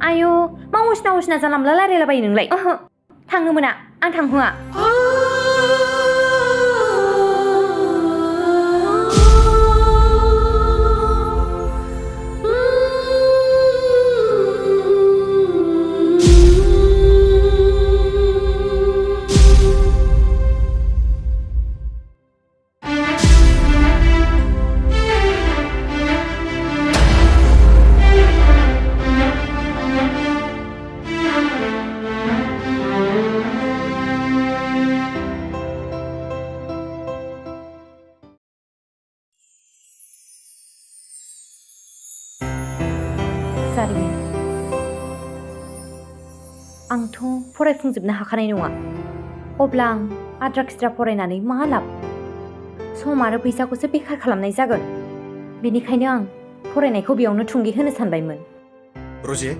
आयौ मा असिना जानला मोनला रायलायलाबायो नोंलाय ओहो थांनो मोना आं थांहोआ जारिमिन आंथ' फरायफुंजोबनो हाखानाय नङा अब्ला आं आद्रा खिद्रा फरायनानै मा लाब सम आरो फैसाखौसो बेखार खालामनाय जागोन बेनिखायनो आं फरायनायखौ बेयावनो थुंगे होनो सानबायमोन रजे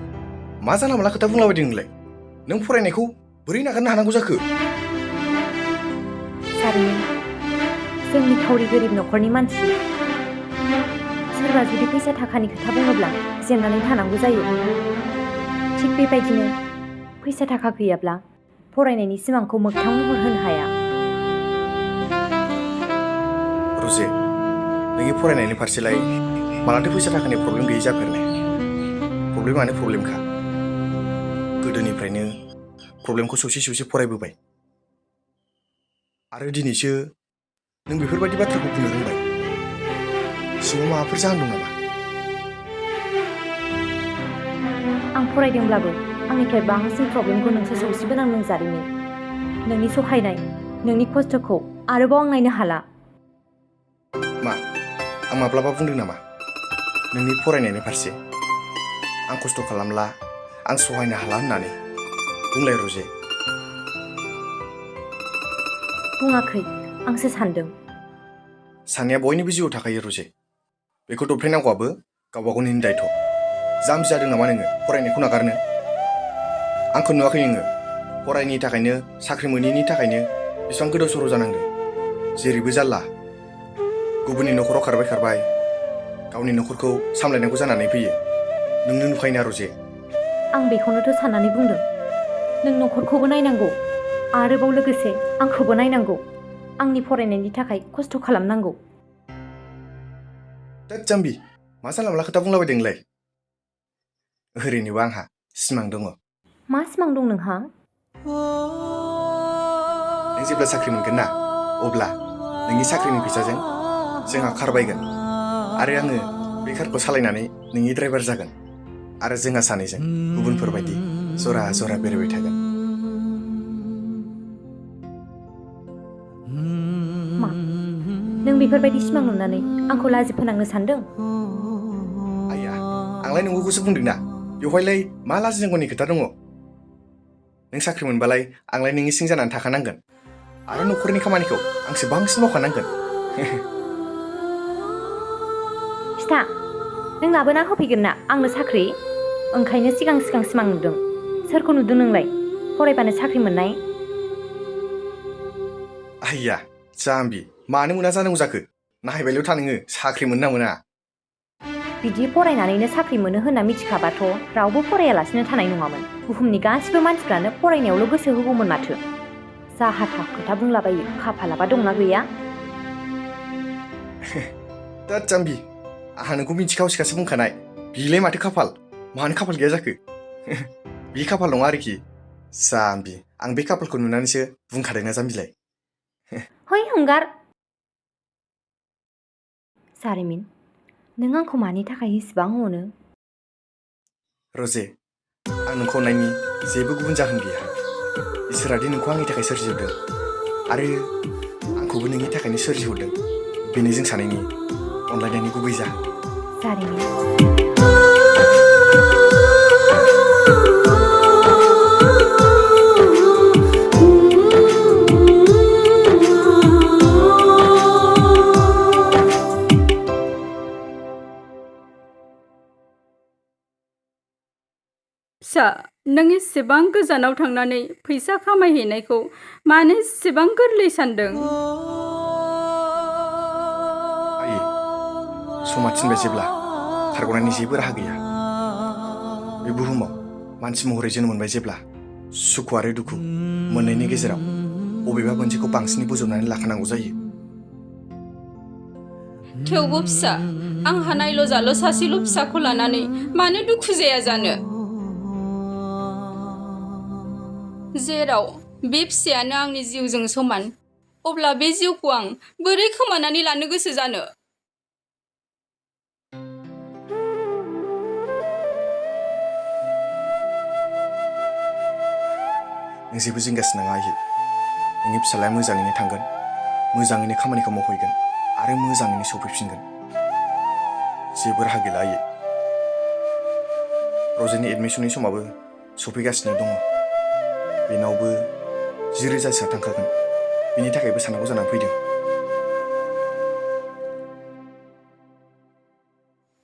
मा जानला मोनला खोथा बुंलाबायदों नोंलाय नों फरायनायखौ बोरै नागारनो हानांगौ जाखो जारिमिन जोंनि खावरि गोरिब न'खरनि मानसि सोरबा जुदि फैसा थाखानि खोथा बुङोब्ला जेननानै थानांगौ जायो थिग बेबायदिनो फैसा थाखा गैयाब्ला फरायनायनि सिमांखौ मोगथां महर होनो हाया रजे नोंनि फरायनायनि फारसेलाय मालाथो फैसा थाखानि प्रब्लेम गैयै जाफेरनाय प्रब्लेमानो प्रब्लेमखा गोदोनिफ्रायनो प्रब्लेमखौ सौसे फरायबोबाय आरो दिनैसो नों बेफोरबायदि बाथ्राखौ बुंनो रोंबाय सिङाव माबाफोर जाहोन दं नामा आं फरायदोंब्लाबो आंनिफ्राय बांसिन प्रब्लेमखौ नोंसो सौसिबोनांदों जारिमिन नोंनि सहायनाय नोंनि खस्थ'खौ आरोबाव आं नायनो हाला मा आं माब्लाबा बुंदों नामा नोंनि फरायनायनि फारसे आं खस्थ' खालामला आं सहायनो हाला होननानै बुंलाय रजे बुङाखै आंसो सानदों साननाया बयनिबो जिउआव थाखायो रजे बेखौ दबथायनांगौआबो गावबा गावनिनो दायथ' जाम्बि जादों नामा नोङो फरायनायखौ नागारनो आंखौ नुवाखै नोङो फरायैनि थाखायनो साख्रि मोनैनि थाखायनो बेसेबां गोदाव सर' जानांदों जेरैबो जारला गुबुननि न'खराव खारबाय गावनि न'खरखौ सामलायनांगौ जानानै फैयो नोंनो नुखायोना रजे आं बेखौनोथ' साननानै बुंदों नों न'खरखौबो नायनांगौ आरोबाव लोगोसे आंखौबो नायनांगौ आंनि फरायनायनि थाखाय खस्थ' खालामनांगौ दा जाम्बि मा जानला मोनला खोथा बुंलाबायदों नोंलाय ओरैनोबो आंहा सिमां दङ मा सिमां दं नोंहा नों जेब्ला साख्रि मोनगोन ना अब्ला नोंनि साख्रिनि फैसाजों जोंहा कार बायगोन आरो आङो बे कारखौ सालायनानै नोंनि ड्राइभार जागोन आरो जोंहा सानैजों गुबुनफोरबायदि जरा बेरायबाय थागोन मा नों बेफोरबायदि सिमां नुनानै आंखौ लाजि फोनांनो सानदों आइया आंलाय नंगौखौसो बुंदों ना बेवहायलाय मा लाजिनांगौनि खोथा दङ नों साख्रि मोनबालाय आंलाय नोंनि सिं जानानै थाखानांगोन आरो न'खरनि खामानिखौ आंसो बांसिन मावखानांगोन फिथा नों लाबोना होफैगोन ना आंनो साख्रि ओंखायनो सिगां सिमां नुदों सोरखौ नुदों नोंलाय फरायबानो साख्रि मोननाय आइया जाम्बि मानो मोना जानांगौ जाखो नायबायल' था नोङो साख्रि मोनना मोना बिदि फरायनानैनो साख्रि मोनो होनना मिथिखाबाथ' रावबो फरायालासिनो थानाय नङामोन बुहुमनि गासिबो मानसिफ्रानो फरायनायावल' गोसो होगौमोन माथो जाहा था खोथा बुंलाबायो खाफालाबा दंना गैया दा जाम्बि आंहा नोंखौ मिथिखाव सिखासो बुंखानाय बिलाय माथो खाफाल मानो खाफाल गैया जाखो बे खाफाल नङा आरोखि जाम्बि आं बे खाफालखौ नुनानैसो बुंखादोंना जाम्बिलाय है हंगार जारिमिन नों आंखौ मानि थाखाय इसिबां अनो रजे आं नोंखौ अननायनि जेबो गुबुन जाहोन गैया इसोरादि नोंखौ आंनि थाखाय सोरजिहरदों आरो आंखौबो नोंनि थाखायनो सोरजिहरदों बेनो जों सानैनि अनलायनायनि गुबै जाहोन जारिमिन फिसा नों एसेबां गोजानाव थांनानै फैसा खामायहैनायखौ मानो एसेबां गोरलै सानदों आयै समा थिनबाय जेब्ला खारग'नायनि जेबो राहा गैया बे बुहुमाव मानसि महरै जोनोम मोनबाय जेब्ला सुखु आरो दुखु मोननैनि गेजेराव बबेबा मोनसेखौ बांसिनै बोजबनानै लाखानांगौ जायो। थेवबो फिसा आंहा नायल' जाल' सासेल' फिसाखौ लानानै मानो दुखु जाया जानो? जेराव बे फिसायानो आंनि जिउजों समान, अब्ला बे जिउखौ आं बोरै खोमानानै लानो गोसो जानो? नों जेबो जिंगासिनो नाङा आयै। नोंनि फिसालाया मोजाङैनो थांगोन, मोजाङैनो खामानिखौ मावहैगोन आरो मोजाङैनो सफैफिनगोन। जेबो राहा गैला आयै। रजेनि एडमिसननि समाबो सफैगासिनो दङ। बेनावबो 10,000 थांखागोन। बेनि थाखायबो साननांगौ जानानै फैदों।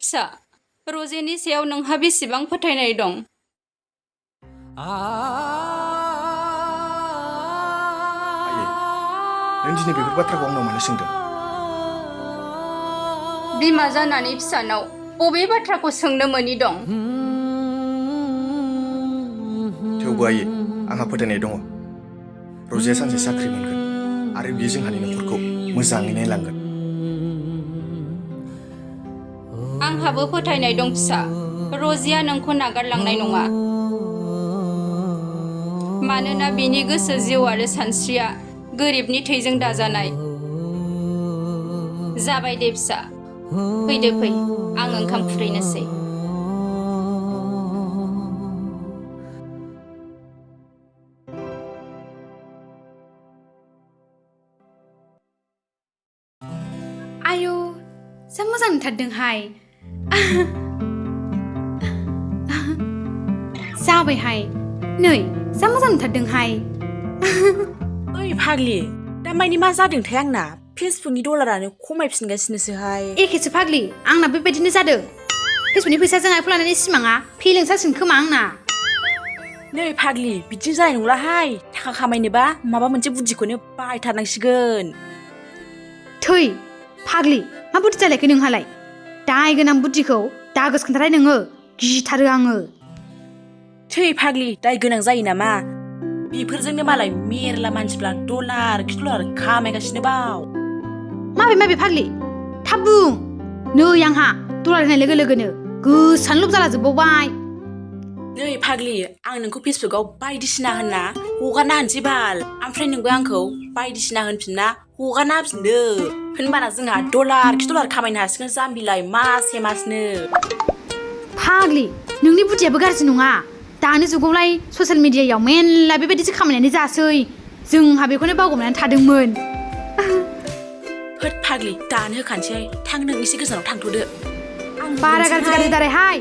फिसा, रजेनि सायाव नोंहा बेसेबां फोथायनाय दं? आयै, नों दिनै बेफोर बाथ्राखौ आंनाव मानो सोंदों? बिमा जानानै फिसानाव बबे बाथ्राखौ सोंनो मोनि दं? थेवबो आयै, आंहा फोथायनाय दङ। रजेया सानसे साख्रि मोनगोन आरो बियो जोंहानि न'खरखौ मोजाङै नायलांगोन। आंहाबो फोथायनाय दं फिसा, रजिया नोंखौ नागारलांनाय नङा। मानोना बिनि गोसो, जिउ आरो सानस्रिया गोरिबनि थैजों दाजानाय। जाबाय दे फिसा, फैदो फै, आं ओंखाम खुरैनोसै। आयौ, जा मोजां नुथारदोंहाय। जाबायहाय, नै जा मोजां नुथारदोंहाय। ओइ फाग्लि, दामानि मा जादोंथाय आंना? फेसबुकनि डलारानो खमायफिनगासिनोसोहाय। एखेसो फाग्लि, आंना बेबायदिनो जादों। फेसबुकनि फैसाजों आइखौ लानानै सिमाङा फेलें जासिगोन खोमा आंना। नै फाग्लि, बिदि जानाय नंलाहाय। थाखा खामायनोबा माबा मोनसे बुद्धिखौनो बाहायथारनांसिगोन। थै फाग्लि, मा बुद्धि जालायखो नोंहालाय? दाय गोनां बुद्धिखौ दा गोसोखांथारहाय नोङो, गिथारो आङो। थै फाग्लि, दाय गोनां जायो नामा? बेफोरजोंनो मालाय मेरला मानसिफ्रा डलार खामायगासिनो बाव। माबे फाग्लि? थाब बुं। नै आंहा डलार होनाय लोगो लोगोनो गोसोआनो लब जाला जोबबावबाय। नै फाग्लि, आं नोंखौ फेसबुकाव बायदिसिना होनना हगारना होनसै बाल। ओमफ्राय नोंबो आंखौ बायदिसिना होनफिनना हगारना होफिनदो। होनबाना जोंहा डलार खामायनो हासिगोन जाम्बिलाय मासे मासनो। फाग्लि, नोंनि बुद्धियाबो गाज्रि नङा। दानि जुगावलाय ससियेल मिडियायाव मेरला बेबायदिसो खामायनानै जासै। जोंहा बेखौनो बावगोमानानै थादोंमोन। होद फाग्लि, दानो होखानोसै। थां, नों एसे गोजानाव थांथ'दो। बारा गाज्रि दारायहाय।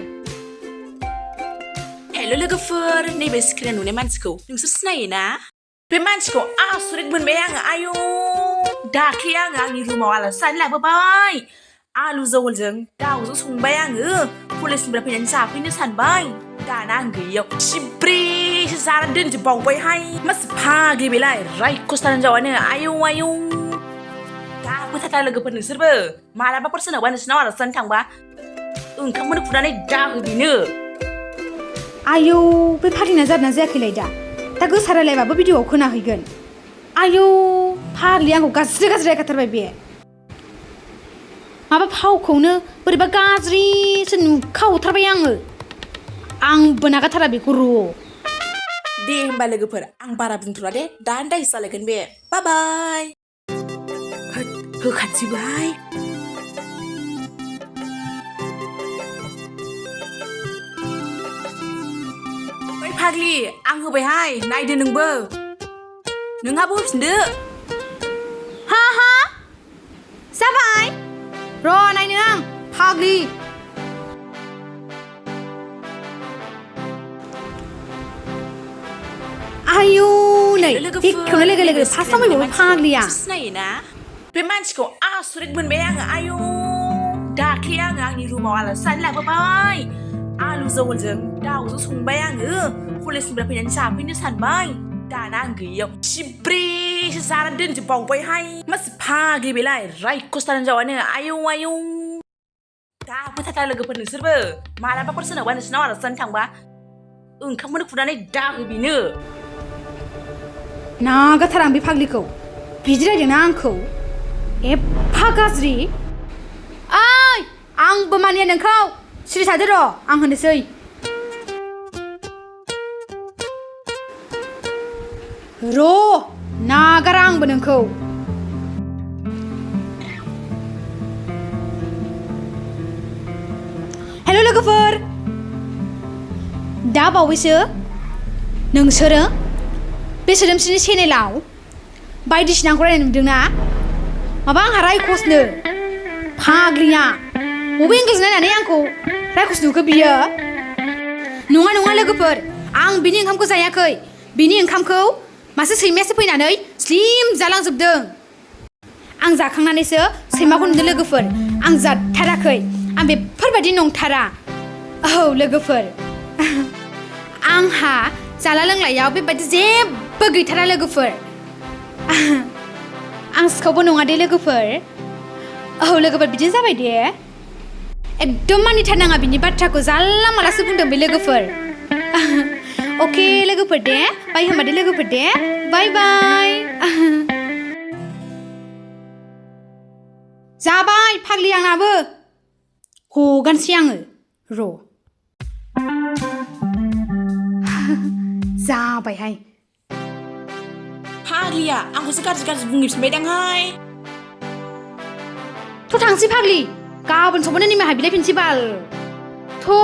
हेल' लोगोफोर, नैबे स्क्रिनाव नुनाय मानसिखौ नोंसोर सिनायोना? बे मानसिखौ आसरित मोनबाय आङो। आयौ, दाख्लै आङो आंनि रुमाव आलासि जानो लाबोबाय। आलु जहलजों दाउजों संबाय आङो। कलेजनिफ्राय फैनानै जाफैनो सानबाय। दाना आं गैयियाव सिब्रेसो जानानै दोनजोबबावबायहाय। मासि फाग्लि बेलाय, रायखसथार हिनजावानो। आयौ। दा फोथारथार लोगोफोर नोंसोरबो। मालाबाफोर सोरनावबा नोंसिनाव आलासि जानो थांबा ओंखामखौनो खुरनानै दाहो बेनो। आयौ, बे फाग्लिना जादोंना जायाखैलाय दा गोसा रायलायबाबो भिडिअ'आव खोनाहैगोन। आयौ, फाग्लि आंखौ गाज्रि रायखाथारबाय बे। माबा फावखौनो बोरैबा गाज्रिसो नुखाहरथारबाय आङो। आंबो नागारथारा बेखौ र'। दे होमबा लोगोफोर, आं बारा बुंथ'ला दे, दानो दायस जालायगोन बे। बाय। होखानोसैबोहाय। ओइ फाग्लि, आं होबायहाय, नायदो नोंबो। नोंहाबो होफिनदो। हा जाबाय। र' नायनो आं, फाग्लि। आयौ, नै एखेयावनो लोगो लोगो फार्स्टआव फैबावबाय फाग्लिया। सिनायोना? बे मानसिखौ आसरित मोनबाय आङो। आयौ, दाख्लै आङो आंनि रुमाव आलासि जानो लाबोबाय। आलु जहलजों दाउजों संबाय आङो। कलेजनिफ्राय फैनानै जाफैनो सानबाय। दाना आं गैयियाव सिब्रेसो जानानै दोनजोबबावबायहाय। मासि फाग्लि बेलाय, रायखसथार हिनजावानो। आयौ। दा फोथारथार लोगोफोर नोंसोरबो। मालाबाफोर सोरनावबा नोंसिनाव आलासि जानो थांबा ओंखामखौनो खुरनानै दाहो बिनो नागाथार आं बे फाग्लिखौ बिदि रायदोंना आंखौ एफा गाज्रि ओइ आंबो मानिया नोंखौ सिरि थादो र' आं होनोसै र' नागारा आंबो नोंखौ हेल' लोगोफोर दा बावैसो नोंसोरो बे सोदोमस्रिनि चेनेलाव बायदिसिनाखौ रायनाय नुदोंना माबा आंहा रायखसनो फाग्लिया बबे इंग्लिस नायनानै आंखौ रायखस नुखो बियो नङा नङा लोगोफोर आं बिनि ओंखामखौ जायाखै बिनि ओंखामखौ मासे सैमायासो फैनानै स्लिम जालांजोबदों आं जाखांनानैसो सैमाखौ नुदों लोगोफोर आं जाथाराखै आं बेफोरबायदि नंथारा औ लोगोफोर आंहा जाला लोंलायाव बेबायदि जेबो गैथारा लोगोफोर आं सिखावबो नङा दे लोगोफोर औ लोगोफोर बिदिनो जाबाय दे एकदम मानिथारनाङा बिनि बाथ्राखौ जानला मालासो बुंदों बे लोगोफोर अके लोगोफोर दे बाय होनबा दे लोगोफोर दे बाय बाय जाबाय फाग्लि आंनाबो हगारसै आङो र' जाबायहाय फाग्लिया आंखौसो गाज्रि गाज्रि बुंहैफिनबायदांहाय थ' थांसै फाग्लि गाबोन सबनो निमाहा बिलायफिनसै बाल थ'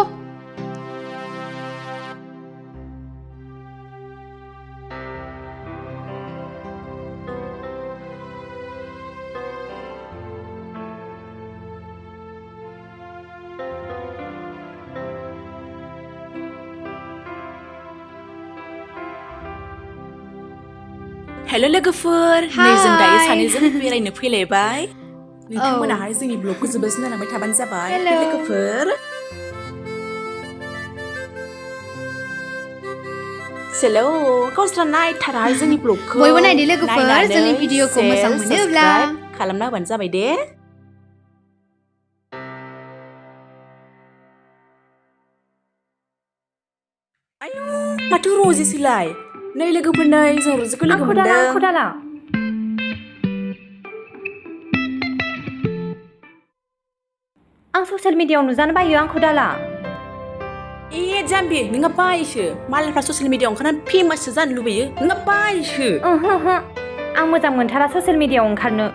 हेल' लोगोफोर नै जों दायो सानैजों बेरायनो फैलायबाय नोंथांमोनाहाय जोंनि ब्लगखौ जोबोरसिन नायलांबाय थाबानो जाबाय लोगोफोर हेल' गावस्रा नायथाराहाय जोंनि ब्लगखौ बयबो नायदो लोगोफोर जोंनि भिडिअखौ मोजां मोनोब्ला खालामना होबानो जाबाय दे आयु माथो रजेसोलाय नै लोगोफोर नै जों रजेखौ लोगो मोनदों आंखौ दाला आं ससियेल मिडियायाव नुजानो बायो आंखौ दाला ए जाम्बि नोंहा बायोसो मालायफ्रा ससियेल मिडियायाव ओंखारनानै फेमाससो जानो लुबैयो नोंहा बायोसो आं मोजां मोनथारा ससियेल मिडियायाव ओंखारनो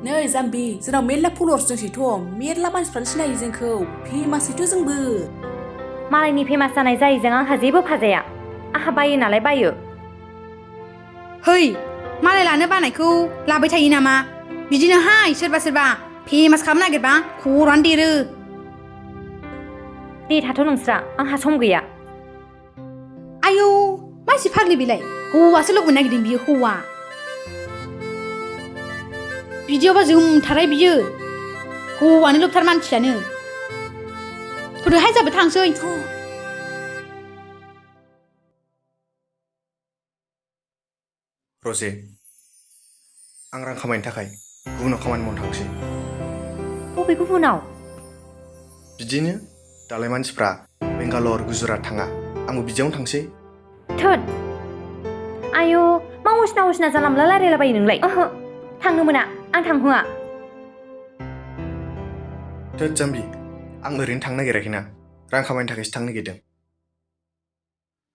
नै जाम्बि जोंनाव मेरला फल'वार्स दंसैथ' मेरला मानसिफ्रानो सिनायो जोंखौ फेमासैथ' जोंबो मालायनि फेमास जानाय जायैजों आंहा जेबो फाजाया आंहा बायो नालाय बायो है मालाय लानो बानायखौ लाबाय थायो नामा बिदिनोहाय सोरबा सोरबा फेमास खालामनो नागिरबा खर'आनो देरो दे थाथ' नोंस्रा आंहा सम गैया आयौ मानसि फाग्लि बेलाय हौवासो लोगो मोननो नागिरदों बियो हौवा बिदियावबा जोमथाराय बियो हौवानो लोबथार मानसियानो थोदोहाय जाबाय थांसै रजे आं रां खामायनो थाखाय गुबुनाव खामानि मावनो थांसै बबे गुबुनाव बिदिनो दालाय मानसिफ्रा बेंगालर गुजरात थाङा आंबो बिदियावनो थांसै थोद आयौ मा उसिना उसिना जानला रायलायलाबायो नोंलाय थांनो मोना आं थांहोआ थोद जाम्बि आं ओरैनो थांनो नागिराखैना रां खामायनो थाखायसो थांनो नागिरदों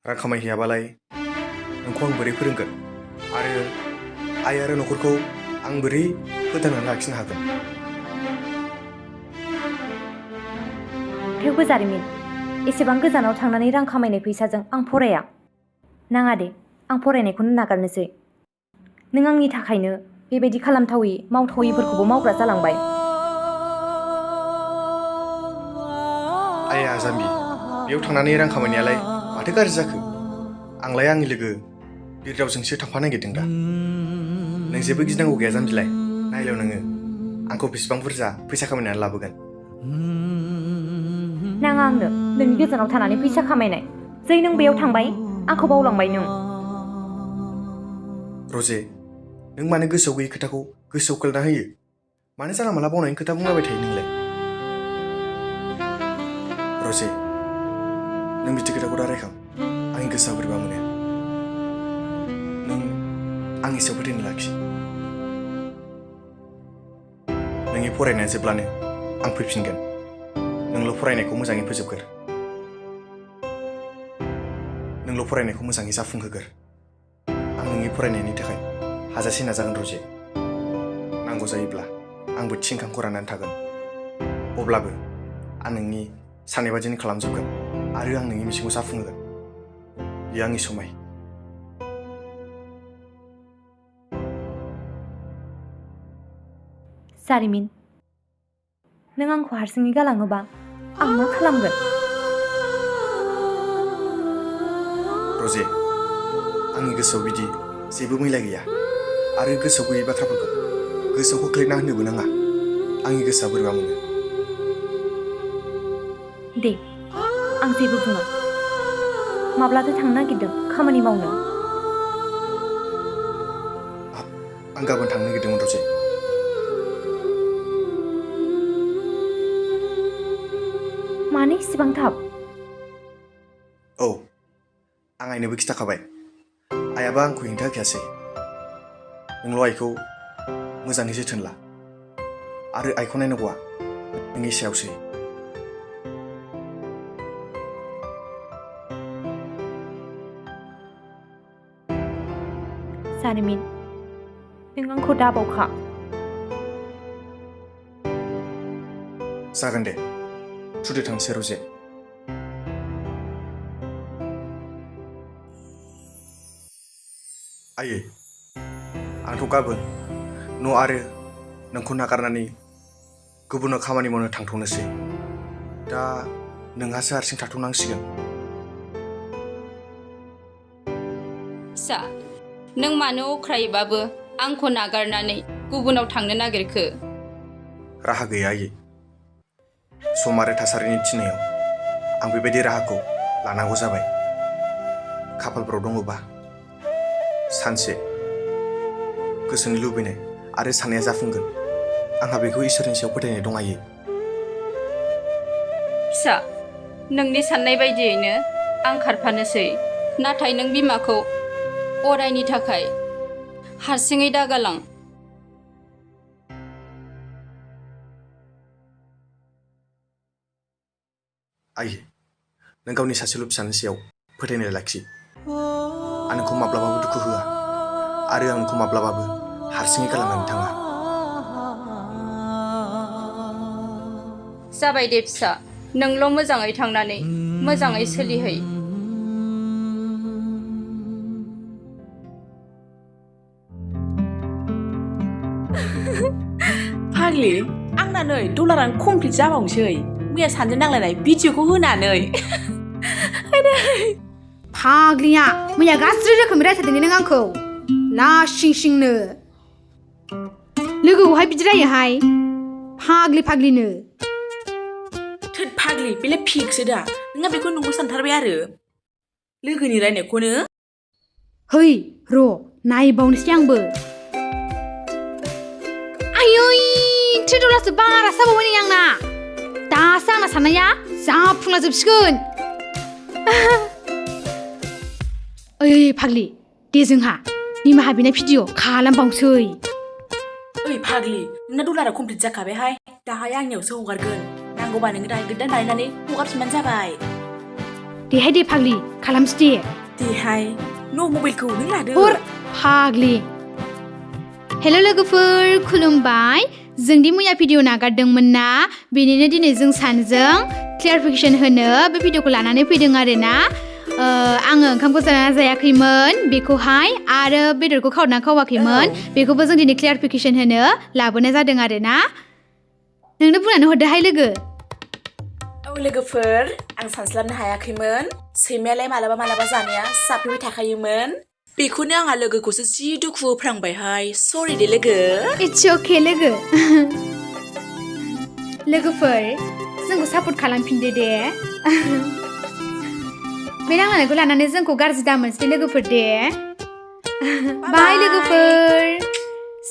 रां खामायहैयाबालाय नोंखौ आं बोरै फोरोंगोन आरो आइ आरो न'खरखौ आं बोरै फोथांनानै लाखिनो हागोन थेवबो जारिमिन एसेबां गोजानाव थांनानै रां खामायनाय फैसाजों आं फराया नाङा दे आं फरायनायखौनो नागारनोसै नों आंनि थाखायनो बेबायदि खालामथावै मावथावैफोरखौबो मावग्रा जालांबाय आइया जाम्बि बेयाव थांनानै रां खामायनायालाय माथो गाज्रि जाखो आंलाय आंनि लोगो बिरदावजोंसो थांफानो नागिरदों दा नों जेबो गिनांगौ गैया जाम्बिलाय नायल' नोङो आंखौ बेसेबां बुरजा फैसा खामायनानै लाबोगोन नाङा आंनो नोंनि गोजानाव थानानै फैसा खामायनाय जै नों बेयाव थांबाय आंखौ बावलांबाय नों रजे नों मानो गोसोआव गैयै खोथाखौ गोसोआव खोलना होयो मानो जानला माला बावनायनि खोथा बुंलाबाय थायो नोंलाय रजे नों बिदि खोथाखौ दा रायखां आंनि गोसोआ बोरैबा मोनो। नों आंनि सायाव फोथायनाय लाखि। नोंनि फरायनाया जोबब्लानो आं फैफिनगोन। नोंल' फरायनायखौ मोजाङै फोजोबगोर। नोंल' फरायनायखौ मोजाङै जाफुंहोगोर। आं नोंनि फरायनायनि थाखाय हाजासे नाजागोन रजे। नांगौ जायोब्ला आंबो थिंखांखौ राननानै थागोन। अब्लाबो आं नोंनि साननाय बादिनो खालामजोबगोन आरो आं नोंनि मिजिंखौ जाफुंहोगोन। बेयो आंनि समाय। जारिमिन, नों आंखौ हारसिङै गालाङोबा आं मा खालामगोन? रजे, आंनि गोसोआव बिदि जेबो मैला गैया आरो गोसोआव गैयै बाथ्राफोरखौ गोसोआव खोख्लैना होनोबो नाङा। आंनि गोसोआ बोरैबा मोनो। दे, आं जेबो बुङा। माब्लाथो थांनो नागिरदों खामानि मावनो? आं गाबोन थांनो नागिरदोंमोन रजे। मानो इसिबां थाब? औ, आं आइनोबो खिथाखाबाय। आइयाबो आंखौ हेंथा होखायासै। नोंल' आइखौ मोजाङै जोथोन ला आरो आइखौ नायनांगौआ नोंनि सायावसै। जारिमिन, नों आंखौ दाबावखा। जागोन दे, थुदो थांसै रजे। आयै, आंथ' गाबोन न' आरो नोंखौ नागारनानै गुबुनाव खामानि मावनो थांथ'नोसै। दा नोंहासो हारसिं थाथ'नांसिगोन। फिसा, नों मानो अख्रायैबाबो आंखौ नागारनानै गुबुनाव थांनो नागिरखो? राहा गैया आयै। सम आरो थासारिनि थिननायाव आं बेबायदि राहाखौ लानांगौ जाबाय। खाफालफ्राव दङबा सानसे गोसोनि लुबैनाय आरो साननाया जाफुंगोन। आंहा बेखौ इसोरनि सायाव फोथायनाय दं आयै। फिसा, नोंनि साननाय बायदियैनो आं खारफानोसै। नाथाय नों बिमाखौ अरायनि थाखाय हारसिङै दागालां। आयै, नों गावनि सासेल' फिसानि सायाव फोथायनाय लाखि। आं नोंखौ माब्लाबाबो दुखु होआ आरो आं नोंखौ माब्लाबाबो हारसिङै गालांनानै थाङा। जाबाय दे फिसा, नोंल' मोजाङै थांनानै मोजाङै सोलिहै। फाग्लि, आंना नै डलारानो कमप्लिट जाबावनोसै मैया सानजों नांलायनाय भिडिअखौ होनानै। फाग्लिया मैया गाज्रि रोखोमै रायथारदों नों आंखौ लासिं सिंनो। लोगोखौहाय बिदि रायोहाय, फाग्लिनो। थोद फाग्लि, बेलाय फिकसो दा। नोंहा बेखौ नंगौ सानथारबाय आरो लोगोनि रायनायखौनो। है र' नायबावनोसै आंबो। आयै, $3 बारासो जाबावबाय नै आंना। दासो आंना साननाया जाफुंलाजोबसिगोन। ओइ फाग्लि, दे जोंहा निमाहा बिनाय भिडिअ खालामबावसै। ओइ फाग्लि, नोंना डलारा कमप्लिट जाखाबायहाय। दाहाय आंनियावसो हगारगोन। नांगौबा नोङो दाहाय गोदान बानायनानै हगारफिनबानो जाबाय। देहाय दे फाग्लि, खालामसै दे। देहाय, न' मबाइलखौ नों लादो। हर फाग्लि। हेल' लोगोफोर, खुलुमबाय। जों दि मैया भिडिअ नागारदोंमोन ना, बेनिनो दिनै जों सानैजों क्लियारिफिकेसन होनो बे भिडिअखौ लानानै फैदों आरो ना। आङो ओंखामखौ जाना जायाखैमोन बेखौहाय, आरो बेदरखौ खावना खावाखैमोन बेखौबो जों दिनै क्लियारिफिकेसन होनो लाबोनाय जादों आरो ना। नोंनो बुंनानै हरदोहाय लोगो। औ लोगोफोर, आं सानस्लाबनो हायाखैमोन। सैमायालाय मालाबा मालाबा जानाया जाफ्लेबाय थाखायोमोन। बेखौनो आंहा लोगोखौसो जि दुखु होफ्रांबायहाय। सरि दे लोगो। इट्स अके लोगो। लोगोफोर, जोंखौ सापर्ट खालामफिनदो दे। बे नांलायनायखौ लानानै जोंखौ गाज्रि दामोनसै लोगोफोर दे। बाय लोगोफोर।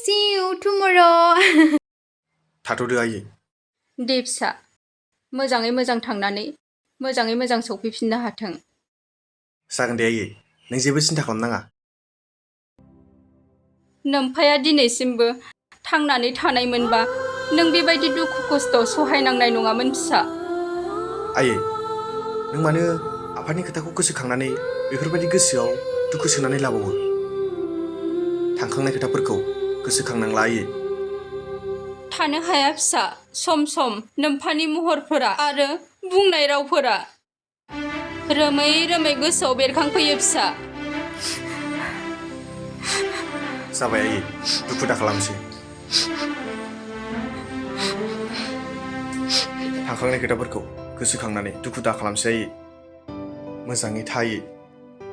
See you tomorrow। थाथ'दो आयै। दे फिसा, मोजाङै मोजां थांनानै मोजाङै मोजां सौफैफिननो हाथों। जागोन दे आयै, नों जेबो सिन्था खालामनाङा। नोम्फाया दिनैसिमबो थांनानै थानायमोनबा नों बेबायदि दुखु खस्थ' सहायनांनाय नङामोन फिसा। आयै, नों मानो आफानि खोथाखौ गोसोखांनानै बेफोरबायदि गोसोआव दुखु सोनानै लाबावो? थांखांनाय खोथाफोरखौ गोसोखांनांला आयै। थानो हाया फिसा, सम सम नोम्फानि महरफोरा आरो बुंनाय रावफोरा रोमै रोमै गोसोआव बेरखांफैयो फिसा। जाबाय आयै, दुखु दा खालामसै। थांखांनाय खोथाफोरखौ गोसोखांनानै दुखु दा खालामसै आयै। मोजाङै था आयै।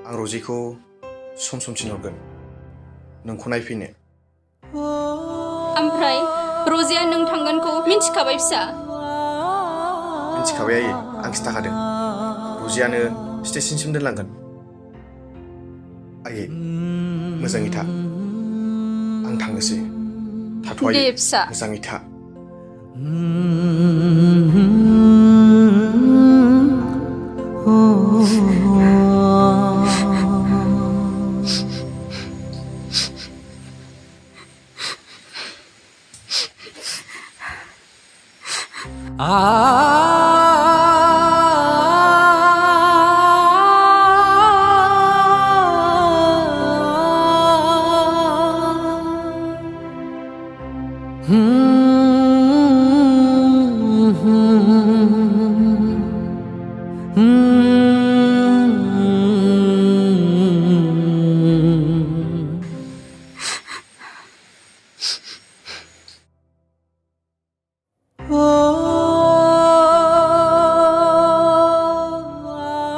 आं रजेखौ सम सम थिनहरगोन नोंखौ नायफैनो। ओमफ्राय रजेया नों थांगोनखौ मिन्थिखाबाय फिसा? मिन्थिखाबाय आयै, आं खिन्थाखादों। रजेयानो स्टेशनसिम दोनलांगोन। आयै, मोजाङै था। आं थांनोसै। थाथ' दे आयै, फिसा। मोजाङै था।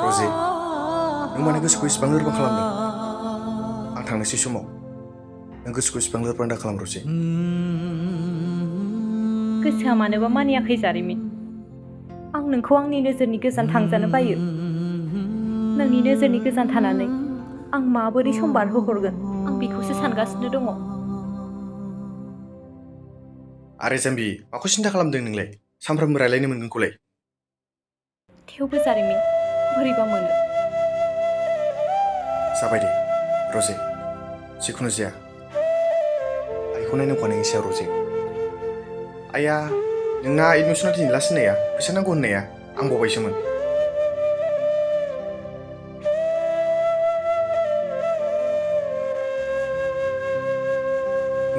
रजे, नों मानो गोसोखौ इसिबां लोरबां खालामदों? आं थांनोसै समाव नों गोसोखौ इसिबां लोरबां दा खालाम रजे। गोसोआ मानोबा मानियाखै जारिमिन। आं नोंखौ आंनि नोजोरनि गोजान थांजानो बायो। नोंनि नोजोरनि गोजान थानानै आं माबोरै सम बारहोहरगोन आं बेखौसो सानगासिनो दङ। आरे जाम्बि, माखौ सिन्था खालामदों नोंलाय? सानफ्रामबो रायलायनो मोनगोनखौलाय। थेवबो जारिमिन, बोरैबा मोनो। जाबाय दे रजे, जिखुनु जाया आइखौ नायनांगौआ नोंनि सायाव रजे। आइया नोंना एडमिसना दिनै लास्ट होननाया, फैसा नांगौ होननाया आं बावबायसोमोन।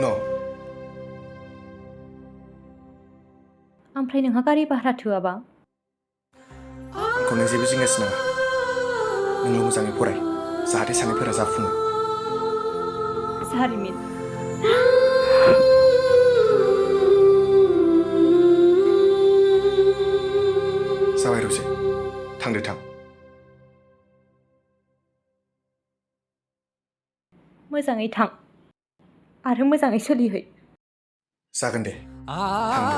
न' ओमफ्राय नोंहा गारि भारा थोआबा? आंखौ नों जेबो जिंगासि नाङा। नोंल' मोजाङै फराय, जाहाथे साननायफोरा जाफुङो। जारिमिन, जाबाय रजे, थांदो थां। मोजाङै थां आरो मोजाङै सोलिहै। जागोन दे, थांदो।